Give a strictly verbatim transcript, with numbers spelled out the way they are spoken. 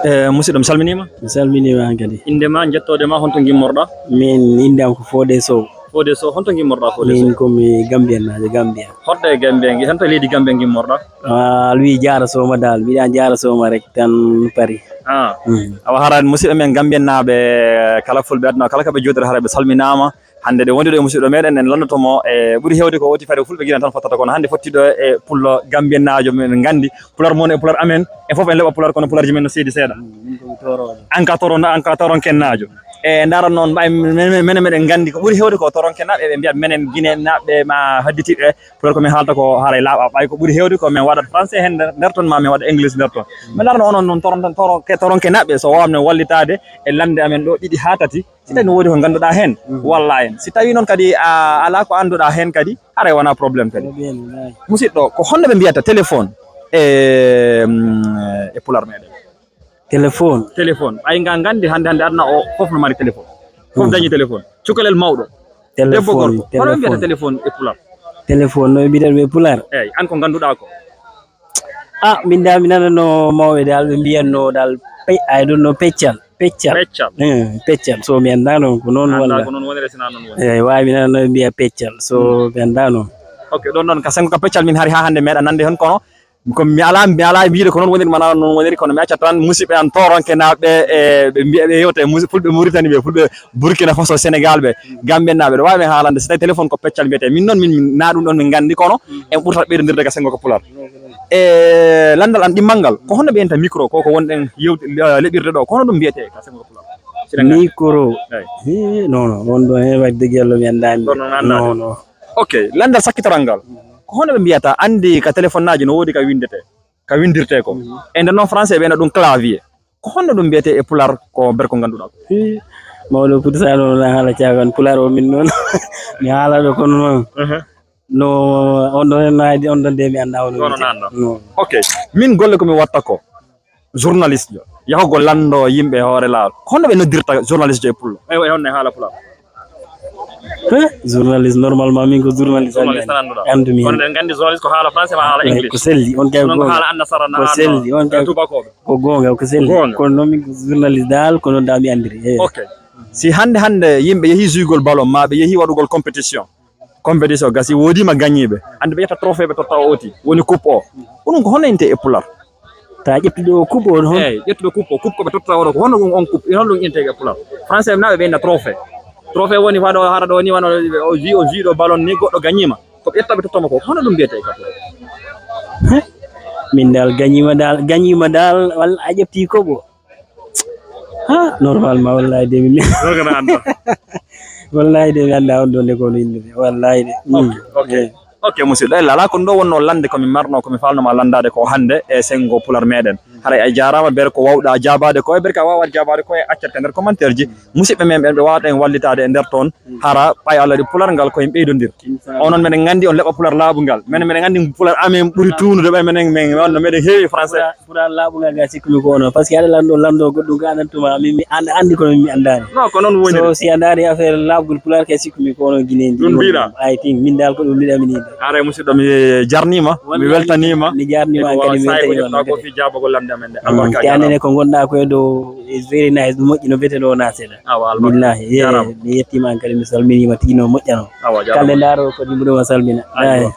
E, musidɗo, mi salminiima. Mi salminiima an kadi. Innde ma, njettoode ma, honto ngimmorɗa? Min, innde am ko Fodé Sow. Fodé Sow, honto ngimmorɗa, Fodé Sow? Min ko mi Gambien naajo, Gambia. Hoɗde e Gambia ngi, honto e leydi Gambia ngimmorɗa? Ah, alwi jaara sooma dal, mbiɗa jaara sooma rek tan pari. Ah. Mm. Awa hara musidɓe men Gambien naaɓe, kala fulɓe aduna, kala ka ɓe jooɗiri hara ɓe salminaama. Hannde ɗo wondude e musidɗo meɗen, en lanndotoo mo e ɓuri heewde ko woti fayde ko fulɓe Gine tan fottata, kono hannde fottiɗo e pullo Gambien naajo men nganndi. Pular mon e pular amen, en fof en leɓa pular, kono pularji men no seedi seeɗa. Min ko mi tooroojo. An ka toron, an ka toron kennaajo. E ndaara noon, mbay menen, menen meɗen nganndi ko ɓuri heewde ko toron kennaaɓe, ɓe mbiya menen Gine naaɓe ma hadditiɓe, pular ko min haalta ko haray laaɓa, ɓay ko ɓuri heewde ko min waɗat français heen nder, nder ton, ma min waɗa english nder ton. Min ndaara noon onon noon toron, toron, ke, toron kennaaɓe, so waawam ne wallitaade e lannde amen ɗo ɗiɗi haa tati, si tawi no woodi ko ngannduɗaa heen, walla en. Si tawi noon kadi a alaa ko annduɗaa heen kadi, haray wonaa problème kadi. Musidɗo, ko honno ɓe mbiyata téléphone e, mm, e pular meɗen? Téléphone. Téléphone. Ɓay nga nganndi hannde, hannde aduna o fof no mari téléphone. Fof dañi téléphone. Cukalel mawɗo. Debbo téléphone, gorko. Hono ɓe mbiyata téléphone. Téléphone e pular? Téléphone, no ɓe mbiyata ɗum e pular? Eyyi, an ko ngannduɗaa ko? Ah, min dal, mi nanano mawɓe dal, ɓe mbiyanno dal, pe-, I don't know, peccal. Peccal. Peccal. Eh, peccal. So mi anndaa noon, ko noon walla? Ko noon woniri, sina noon woniri. Eyyi, waawi mi nanano ɓe mbiya peccal. So mi anndaa noon. Ok, ɗon ɗon ka sengo ka peccal min hari haa hannde meeɗa nande heen, kono ko mi alaa, mi alaa e wiyde ko noon woniri, mana noon woniri, kono mi accat tan musidɓe an toronkenaaɓe, e ɓe mbiya, ɓe yewta e musi-, fulɓe Mauritanie ɓe, fulɓe Burkina Faso, Sénégal ɓe, Gambien naaɓe, ɗo waawi mi haalande, so tawi téléphone ko peccal mbiyetee. Min noon, min, min na ɗum ɗon min nganndi, kono en ɓurtat ɓeydandirde ka sengo ka pular. E lanndal an ɗimmal ngal, ko honno ɓe mbiyanta micro, ko, ko wonɗen yewti-, eh, leɓirde ɗo, ko honno ɗum mbiyetee ka sengo ka pular? Micro. Eyi. He, non, non, on ɗon heen wadde gello mi anndaani. Ɗon on anndaani? Non, non. Ok, lanndal sakkitoral ngal. Ko honno ɓe mbiyata, anndi ka téléphone aji no woodi ka winndetee, ka winndirtee ko. E nder noon français ɓe mbiyata ɗum clavier. Ko honno ɗum mbiyetee e pular, ko nder ko ngannduɗaa ko? He, mawɗo Kuuta Saalum, on haala caagan pular o min noon. Mi haala ɗo kono noon. No, on ɗon heen no haydi, on ɗon de mi anndaa on. Kono mi anndaa. Non. Ok, min golle ko mi watta ko. Journaliste jo, yahugol lanndo yimɓe hoore laawol. Ko honno ɓe noddirta journaliste jo e pullo? E, e honno e haala pulaar? He, journaliste, normalement, min ko journaliste. Journaliste tan annduɗaa? Anndumi heen. Kono eɗen nganndi journaliste ko haala français ma haala english. Ko selli, on kay ko goonga. Ko haala annasara na ko selli, on kay tubakooɓe. Ko goonga, ko selli. Ko goonga. Kono noon min ko journaliste dal, ko noon dal mi anndiri. Eyi. Ok. Si hannde, hannde yimɓe yehii juyugol ballon, ma ɓe yehii waɗugol compétition. Compétition gasi, woodiima gañiiɓe. Anndi ɓe ƴetta trophée ɓe totta o oti, woni coupe o. Ko ɗum ko honno innetee e pular? Ta ƴettuɗo o coupe o hon? Eyi, ƴettuɗo coupe o, coupe ko ɓe totta o ɗo, ko honno ɗum on coupe? Honno ɗum innetee e pular? Français ɓe na ɓe inna trophée. Trophée woni waɗo hara ɗo ni, wano o ji-, o jiiɗo ballon ni, goɗɗo gañiima. Ko ɓe ƴetta ɓe totta mo ko, honno ɗum mbiyetee ka pular? Heh? Min dal gañiima dal, gañiima dal, walla a ƴetti coupe o? Ha, normalement, wallahi de mi, wallahi de mi anndaa on ɗon de ko no innde de, wallahi de. Ok, ok. Eyi. Ok, musidɗo, ella alaa ko ɗum ɗo wonnoo lannde ko mi marnoo, ko mi faalnoo ma lanndaade ko hannde e senngo pular meɗen. Haray a jaaraama, ber ko waawɗaa jaabaade ko, e ber ko a waawaade jaabaade ko, e accat ka nder commentaire ji. Musidɓe men ɓen ɓe waawata en wallitaade e nder toon, hara ɓay Allah ɗi pular ngal ko en ɓeydondir. Inchallah. Onon meɗen nganndi on leɓa pular laaɓungal. Menen meɗen nganndi pular amen ɓuri tuunude ɓay menen, men wonno meɗen heewi français. Pulaar laaɓungal ngal sikkumi ko onon, par ce que aɗa lanndo, lanndo goɗɗum ko aɗa tuma, min mi an-, anndi kono min mi anndaani. Non, ko noon woniri. So si a ndaari affaire laaɓgol pulaar kay sikkumi ko onon Guinéen ji. Ɗum mbiɗa. I think, min dal ko ɗum mbiɗa min yiɗi. Haray musidɗo mi jarniima, mi weltaniima. Mi jarniima an kadi, mi weltaniima an kadi. Ko fii jaabagol lamnde amen nde. Mm, albarka te annene ko ngonɗaa ko e dow is very nice, ɗum moƴƴi no bete ɗo na seeɗa. Awa, albarka. Billahi, eh, jaaraama. Mi yettiima an kadi, mi salminiima tigi no moƴƴano. Awa, jaaraama. Kalde ndaaro ko ɗum ɗo salmina. Aywa. Eyi.